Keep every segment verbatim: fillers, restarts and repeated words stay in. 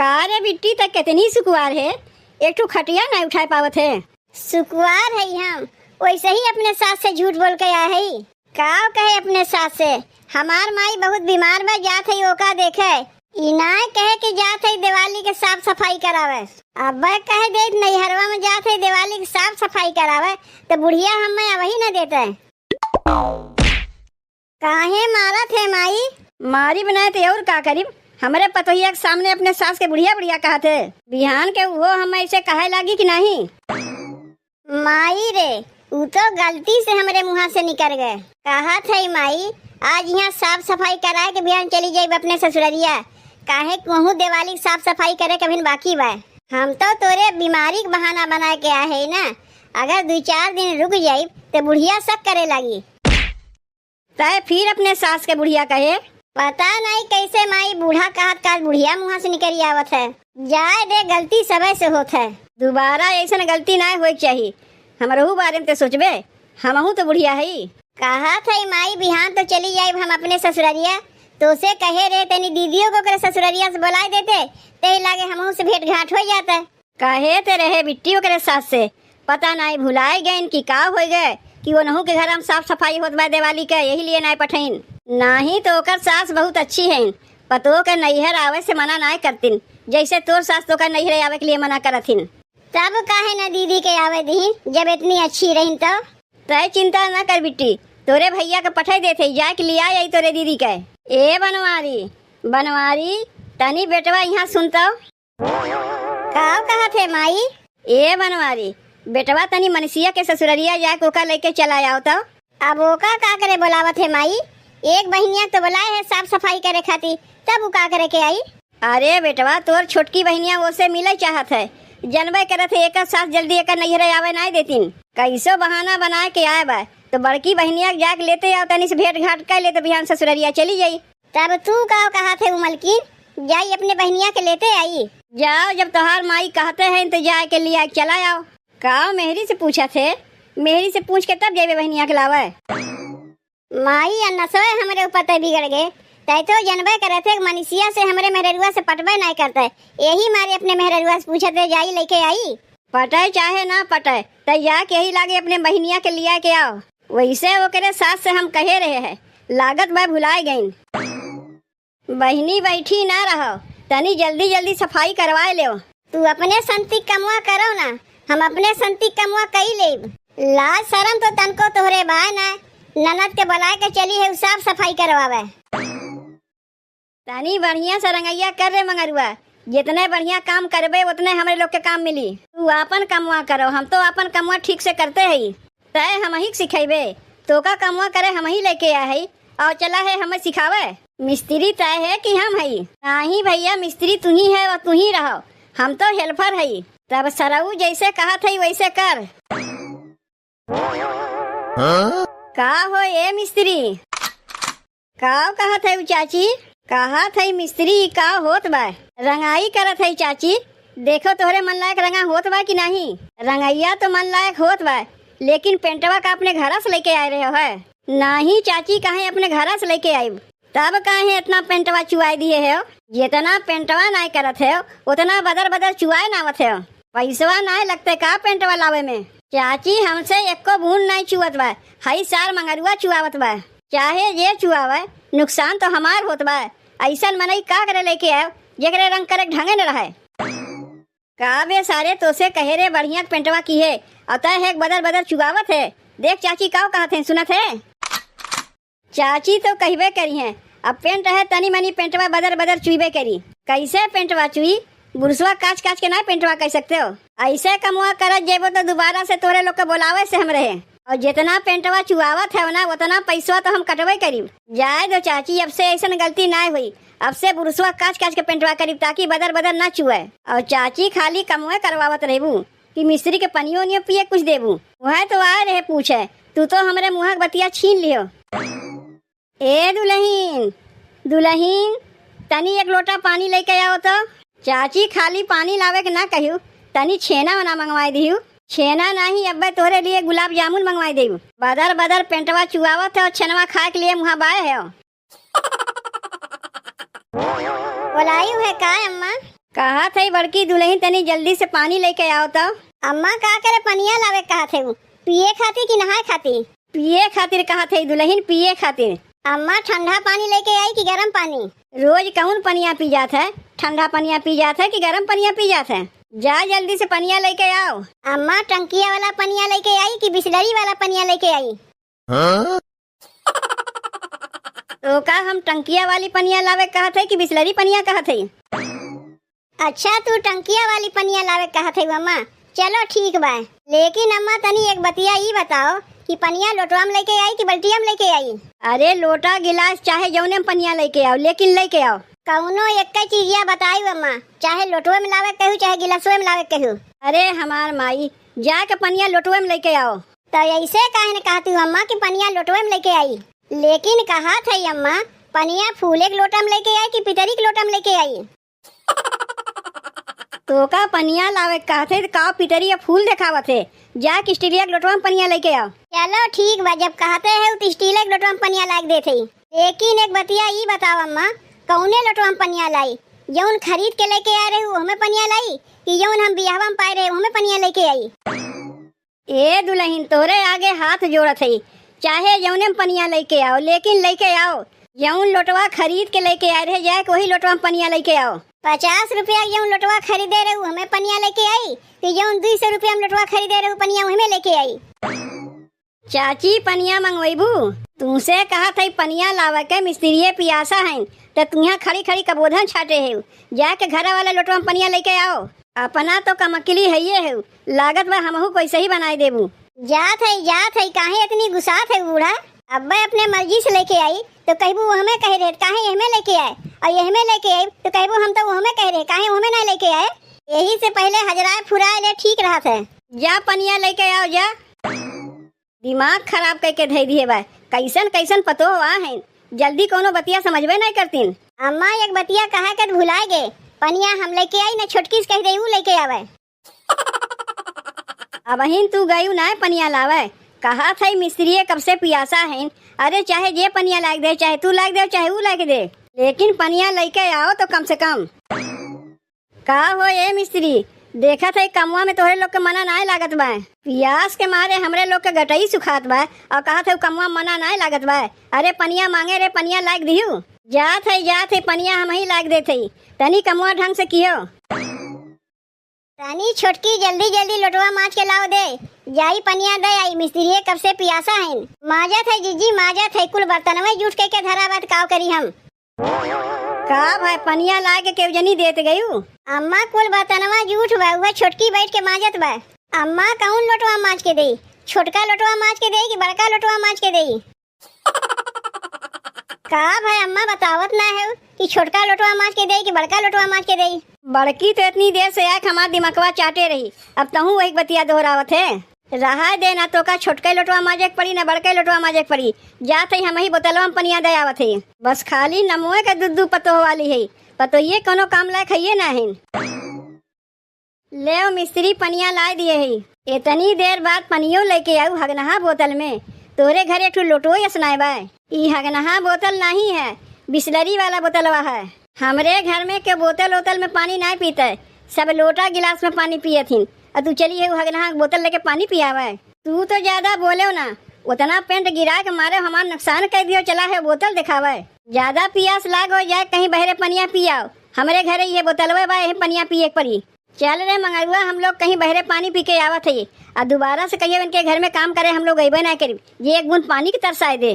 अरे बिट्टी, त कितनी सुकुवार है, एक ठो खटिया नाहीं उठाए पावत है। सुकुवार है हम, वैसे ही अपने सास से झूठ बोल के आए है। का कहे अपने सास से, हमार माई बहुत बीमार बा, जात है ओका देखे। ई नाय कहे कि जात है दिवाली के साफ सफाई करावे। अब्बे कहे देत नैहरवा में जात है दिवाली के साफ सफाई करावे, त बुढ़िया हमें अबही न देते। काहे मारत है माई? मारी बनाए त और का करीब, हमरे पतोहिया के सामने अपने सास के बुढ़िया बुढ़िया कहत है। बिहान के उहो हम ऐसे कहे लागी कि नहीं? माई रे, उ तो गलती से हमरे मुँहा से निकर गए। कहत है माई, आज यहाँ साफ सफाई कराए के बिहान चली जाइब अपने ससुररिया, काहे कि वहूँ दिवाली के साफ सफाई करे के अभिन बाकी बा। हम तो तोरे बीमारी के बहाना बनाए के आए है ना, अगर दुइ चार दिन रुक जाइब त बुढ़िया शक करे लागी। तय फिर अपने सास के बुढ़िया कहे? पता नहीं कैसे माई बूढ़ा कहत कहत बुढ़िया मुँहा से निकरी आवत है। जाए दे, गलती सबे से होत है। दोबारा ऐसन गलती नाय होए के चाही। हमरहू बारे में ते सोचबे, हमहू तो बुढ़िया हई। कहत है माई बिहान तो चली जाइब हम अपने ससुररिया, तो से कहे रहे तनी दीदियों को ओकरे ससुररिया से बोलाए देते, ते लागे हमहू से भेंट घाट हो जाता। कहे ते रहे बिट्टी ओकरे सास से, पता नाई भुलाए गइन कि का होइ गए कि ओनहू के घर में साफ सफाई होत बा दिवाली के, यही लिए नाई पठइन। नाहीं तो ओकर सास बहुत अच्छी हइन, पतोह के नैहर आवे से मना नाई करतिन, जैसे तोर सास तोका नैहर आवे के लिए मना करत हिन। तब काहे न दीदी के आवे दीन, जब इतनी अच्छी रहिन तो? तय चिंता न कर बिट्टी, तोरे भैया के पठाई देत हई, जाके लिया आई तोरे दीदी के। ए बनवारी, बनवारी, तनी बेटवा यहाँ सुन तो। का कहत है माई? ए बनवारी, बेटवा तनी मनसिया के ससुररिया जाके ओका लेके चला आओ तो। अब ओका का करे बोलावत है माई? एक बहिनिया तो बोलाए है साफ सफाई करे खातिर, तब उ का करे के आई? अरे बेटवा, तोर छोटकी बहिनिया ओसे मिले चाहत है, जनबे करत है एकर सास जल्दी एकर नैहरे आवे नाय देतिन। कैसो बहाना बनाए के आए बा, तो बड़की बहिनिया के जाके लेते आओ, तनी से भेंट घाट कर ले, तो बिहान ससुररिया चली जाई। तब तू का कहत है उ मलकिन, जाई अपने बहिनिया के लेते आई। जाओ, जब तोहार माई कहते हैं तो जाए के लिया चला आओ। का मेहरी से पूछत है? मेहरी से पूछ के तब जेबे बहिनिया के लावे। माई, आ नसवे हमरे ऊपर तय बिगड़ गए। तय तो जनबे करे थे, मनसिया से हमरे मेहररुआ से पटबे नाय करते, यही मारे अपने मेहररुआ से पूछत है, जाई लेके आई। पटे चाहे ना पटे, तय जाके यही लागे अपने बहिनिया के लिया के आओ। वैसे ओकरे सास से हम कहे रहे हैं, लागत बा भुलाए गइन। बहिनी, बैठी ना रहो, तनी जल्दी जल्दी सफाई करवाए लेव। तू अपने संती कमवा करो ना, हम अपने संती कमवा कई लेब। लाज शरम तो तनको तोहरे बाय ना, ननद के बुलाए के चली है उ साफ सफाई करवावे। तनी बढ़िया से रंगैया कर रे मंगरुआ, जितने बढ़िया काम करबे उतने हमरे लोग के काम मिली। तू आपन कमवा करो, हम तो आपन कमवा ठीक से करते हई। तय हमही के सिखैबे, तोका कमवा करे हमही लेके आए हई, और चला है हमें सिखावे। मिस्त्री तय है कि हम हई? नाहीं भैया, मिस्त्री तुही है और तुही रहो, हम तो हेल्पर हई। तब सरऊ जैसे कहत हई वैसे कर। हाँ? का हो ए मिस्त्री? का कहत है उ चाची? कहत है मिस्त्री, का होत बा? रंगाई करत है चाची। देखो तोहरे मन लायक रंगा होत बा कि नाहीं? रंगैया तो मन लायक होत बा, लेकिन पेंटवा का अपने घरा से लेके आए रहे हो है? नाहीं चाची, काहे अपने घरा से लेके आइब? तब काहे इतना पेंटवा चुआए दिए हो? जितना पेंटवा नाय करत हो, उतना बदर बदर चुआए नावत हो। पैसवा नाय लगते का पेंटवा लावे में? चाची, हमसे एको बूंद नाय चुअत बा, हई सार मंगरुआ चुआवत बा। चाहे जे चुआवे, नुकसान तो हमार होत बा। ऐसन मनई का करे लेके आयो, जेकरे रंग करे के ढंगे न रहे? का बे सारे, तोसे कहे रे बढ़िया पेंटवा की है, और तय है बदर बदर चुआवत है। देख चाची का कहत है, सुनत है? चाची तो कहबे करी हैं, अब पेंट है तनी मनी पेंटवा बदर बदर चुइबे करी। कैसे पेंटवा चुई? बुरसवा काच काच के ना पेंटवा कह सकते हो। ऐसे कमवा करत जेबो तो दोबारा से तोरे लोग के बोलावे से हम रहे। और जितना पेंटवा चुआवत है ना, उतना पैसवा तो हम कटबे करीब। जाए दो चाची, अब से ऐसन गलती ना हुई। अब से बुरसवा काच काच के पेंटवा करीब, ताकि बदर बदर ना चुए। और चाची खाली कमवे करवावत रहबू कि मिस्त्री के पनियो उनियो पिए कुछ देबू? वह तो आए रहे पूछे, तू तो हमरे मुँह के बतिया छीन लियो। ए दुलहिन, दुलहिन, तनी एक लोटा पानी लेके आओ तो। चाची, खाली पानी लावे के ना कहियो, तनी छेना वना मंगवाए दियो। छेना नाहीं, अब्बे तोहरे लिए गुलाब जामुन मंगवाए देबू। बदर बदर पेंटवा चुआवत है और छेनवा खाए के लिए मुँहा बाए है। बोलायु है का अम्मा? कहत हई बड़की दुलहिन, तनी जल्दी से पानी लइके आओ तो। अम्मा, का करे पनिया लावे कहत हऊ? पिए खातिर कि नहाए खातिर? पिए खातिर कहत हई दुलहिन, पिए खातिर। अम्मा, ठंडा पानी लइके आई कि गरम पानी? रोज कउन पनिया पी जात है? ठंडा पनिया पी जात है कि गरम पनिया पी जात है? जा जल्दी से पनिया लइके आओ। अम्मा, टंकिया वाला पनिया लइके आई कि बिसलरी वाला पनिया लइके आई? हाँ? तो का हम टंकिया वाली पनिया लावे कहत हई कि बिसलरी पनिया कहत हई? अच्छा, तू टंकिया वाली पनिया लावे कहत हई अम्मा, चलो ठीक बा। लेकिन अम्मा, तनी एक बतिया ई बताओ कि पनिया लोटवा में लइके आई कि बल्टिया में लइके आई? अरे, लोटा गिलास चाहे जौने में पनिया लइके आओ, लेकिन लइके आओ। कउनो एक्के चीजिया बताई अम्मा, चाहे लोटवे में लावे कहू, चाहे गिलासवे में लावे कहू। अरे हमार माई, जाके पनिया लोटवे में लइके आओ। त ऐसे काहे न कहती हूँ अम्मा कि पनिया लोटवे में लेके आई? लेकिन कहत है अम्मा, पनिया फूले के लोटा में लेके आई कि पितरी के लोटा में लेके आई? तोका पनिया लावे के कहत है, त का पितरी या फूल देखावत है? जा कि स्टीलिया के लोटवा में पनिया लेके आओ। चलो ठीक बा, जब कहते है त स्टील के लोटवा में पनिया लाग देत है। लेकिन एक बतिया ई बताओ अम्मा, कौने लोटवा में पनिया लाई? जौन खरीद के लेके आ रहे हो, ओहमे पनिया लाई कि जौन हम बियाहवा में पाए रहे, ओहमे पनिया लेके आई? ए दुलहिन, तोरे आगे हाथ जोड़त हई, चाहे जौने में पनिया लइके आओ, लेकिन लइके आओ। जौन लोटवा खरीद के लइके आए रहे, जाए के वही लोटवा में पनिया लइके आओ। पचास रुपया के जौन लोटवा खरीदे रहे, हमें पनिया लइके आई, कि जौन दुई सौ रुपया में लोटवा खरीदे रहे, पनिया वही में लइके आई। चाची, पनिया मंगवइबू? तुमसे कहत हई पनिया लावे के, मिस्त्रिये पियासा हईन, त तुहाँ खड़ी खड़ी कबोधन छाटे हेउ। जाके घरा वाला लोटवा में पनिया लइके आओ। अपना तो कमकली हइये हेउ, लागत बा हमहू कोई सही बनाई देबू। जात हई, जात हई, काहे इतनी गुस्सात है बूढ़ा? अब्बे अपने मर्जी से लेके आई तो कहबू वो हमें कहे रहे, काहे यह में लेके आए? और यह में लेके आई तो कहबू हम तो वो हमें कहे रहे, काहे वो हमें ना लेके आए? यही से पहले हजराए फुराए ले ठीक रहत है। जा पनिया लेके आओ जा। दिमाग खराब कइके धइ दिहे बा। कइसन कइसन पतोह आ हइन, जल्दी कउनो बतिया समझबे नाहीं करतीन। अम्मा, एक बतिया कहा के त भुलाए गे, पनिया हम लइके आई न छोटकी से कहि दे ऊ लइके आवे। अबहिन तू गयू नाहीं पनिया लावे, कहत हई मिस्त्रिये कब से पियासा हइन। अरे चाहे जे पनिया लाग दे, चाहे तू लाग दे, चाहे ऊ लाग दे, लेकिन पनिया लइके आओ तो कम से कम। का हो ए मिस्त्री, देखत है कमवा में तोहरे लोग के मना नाय लागत बा। पियास के मारे हमरे लोग के गटई सुखात बा और कहत है कमवा में मना नाय लागत बा। अरे पनिया मांगे रे, पनिया लाग दिहू। जात है, जात है, पनिया हमही लाग देत है। तनी कमवा ढंग से किहो। तनी छोटकी जल्दी जल्दी लोटवा माज के लाओ दे, जाई पनिया दे आई। मिस्त्रिये कब से पियासा हइन। माजत है जिज्जी, माजत है, कुल बर्तनवे जूठ के, के धरा बा त काव करी हम। का भाई, पनिया लाए के केहू जनी देत गयू? अम्मा, कुल बर्तनवा जूठ बा, उहे छोटकी बैठ के माजत बा। अम्मा, कौन लोटवा माज के देई? छोटका लोटवा माज के देई कि बड़का लोटवा माज के देई? का भाई अम्मा, बतावत ना है कि छोटका लोटवा माज के देई कि बड़का लोटवा माज के देई? बड़की तो इतनी देर से आके हमार दिमकवा चाटे रही, अब तहूँ वही बतिया दोहरावत है। रहाय दे, ना तोका छोटके लोटवा माजे के पड़ी, ना बड़के लोटवा माजे के पड़ी। जात हई, हमही बोतलवा में पनिया दे आवत हई। बस खाली नमवे के दू दू पतोह वाली हई, पतोहिए कौनो काम लायक हइये ना हइन। लेव मिस्त्री, पनिया लाय दिए हई। एतनी देर बाद पनियो लेके आऊ हगनहा बोतल में। तोरे घर एक ठो लोटवो असनाय बा। ई हगनहा बोतल नाहीं है, बिसलरी वाला बोतलवा है। हमरे घर में के बोतल ओतल में पानी नाय पीते, सब लोटा गिलास में पानी पियत हिन। अ तू चली है हगनहा बोतल लेके पानी पियावे। तू तो ज्यादा बोलेव ना, उतना पेंट गिरा के मारे हमार नुकसान कर दियो। चला है बोतल दिखावे, ज्यादा पियास लाग हो जाए कहीं बहरे पनिया पियाओ। हमरे घरे ये बोतलवे बा, यही पनिया पिए के पड़ी। चल रे मंगरुआ, हम लोग कहीं बहरे पानी पी के आवत है। आ दोबारा से कहियो इनके घर में काम करे हम लोग अइबे ना करी, जे एक बूंद पानी के तरसाए दे।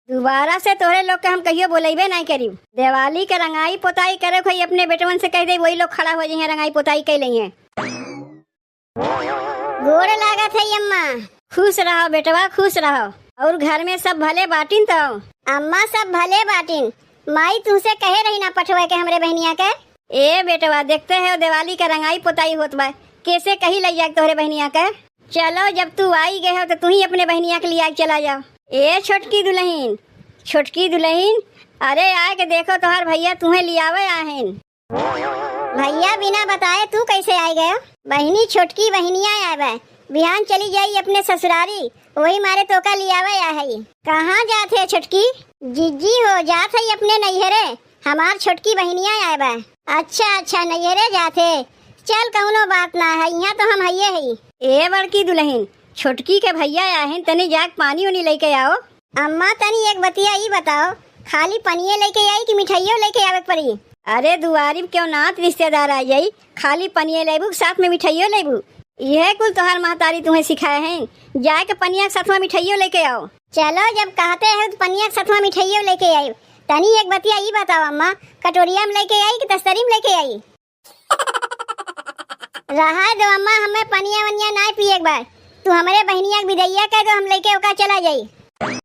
दोबारा से तोहरे लोग के हम कहियो बोलइबे नाहीं करीब। दिवाली के रंगाई पोताई करे खोई अपने बेटवन से कह दे, वही लोग खड़ा हो जइहें, रंगाई पोताई कइ लइहें। गोड़ लागत है अम्मा। खुश रहो बेटवा, खुश रहो। और घर में सब भले बाटिन तो? अम्मा, सब भले बाटिन। माई तुमसे कहे रही ना पठवे के हमरे बहनिया के। ए बेटवा, देखते हो दिवाली का रंगाई पोताई होत बा, कैसे कही लइ जाए तोहरे बहनिया के। चलो, जब तू आई गए हो तो तू ही अपने बहनिया के लिए आई चला जाओ। ए छोटकी दुलहिन, छोटकी दुलहिन, अरे आए के देखो तोहार भइया तुहें लियावे आहिन। भइया बिना बताए तू कैसे आए गयो? बहिनी, छोटकी बहिनिया आए बा, बिहान चली जाई अपने ससुरारी, वही मारे तोका लियावे आ हई। कहाँ जात है छोटकी? जिज्जी हो, जात है अपने नैहरे, हमार छोटकी बहिनिया आए बा। अच्छा, अच्छा, नैहरे जाते। चल, कउनो बात ना है, इहाँ तो हम हइये हई। ए बड़की दुलहिन, छोटकी के भइया आहिन, तनी जाके पानी उनी लइके आओ। अम्मा, तनी एक बतिया ई बताओ, खाली पनिये लइके आई कि मिठाइयो लइके आवे के पड़ी? अरे, दुआरी पे केहू नात रिश्तेदार आ जाई, खाली पनिये लेबू कि साथ में मिठाइयो लेबू? इहे कुल तोहार महतारी तुहें सिखाए हैं, जाए के पनिया के सथवा मिठाइयो लइके आओ। चलो, जब कहते हो तो पनिया के सथवा मिठाइयो लइके आइब। तनी एक बतिया ई बताओ अम्मा, कटोरिया में लइके आई कि तस्तरी में लइके आई? रहा दो अम्मा, हमें पनिया वनिया नाय पिए के बा। तू हमरे बहिनिया के बिदैया कह दो, हम लइके ओका चला जाई।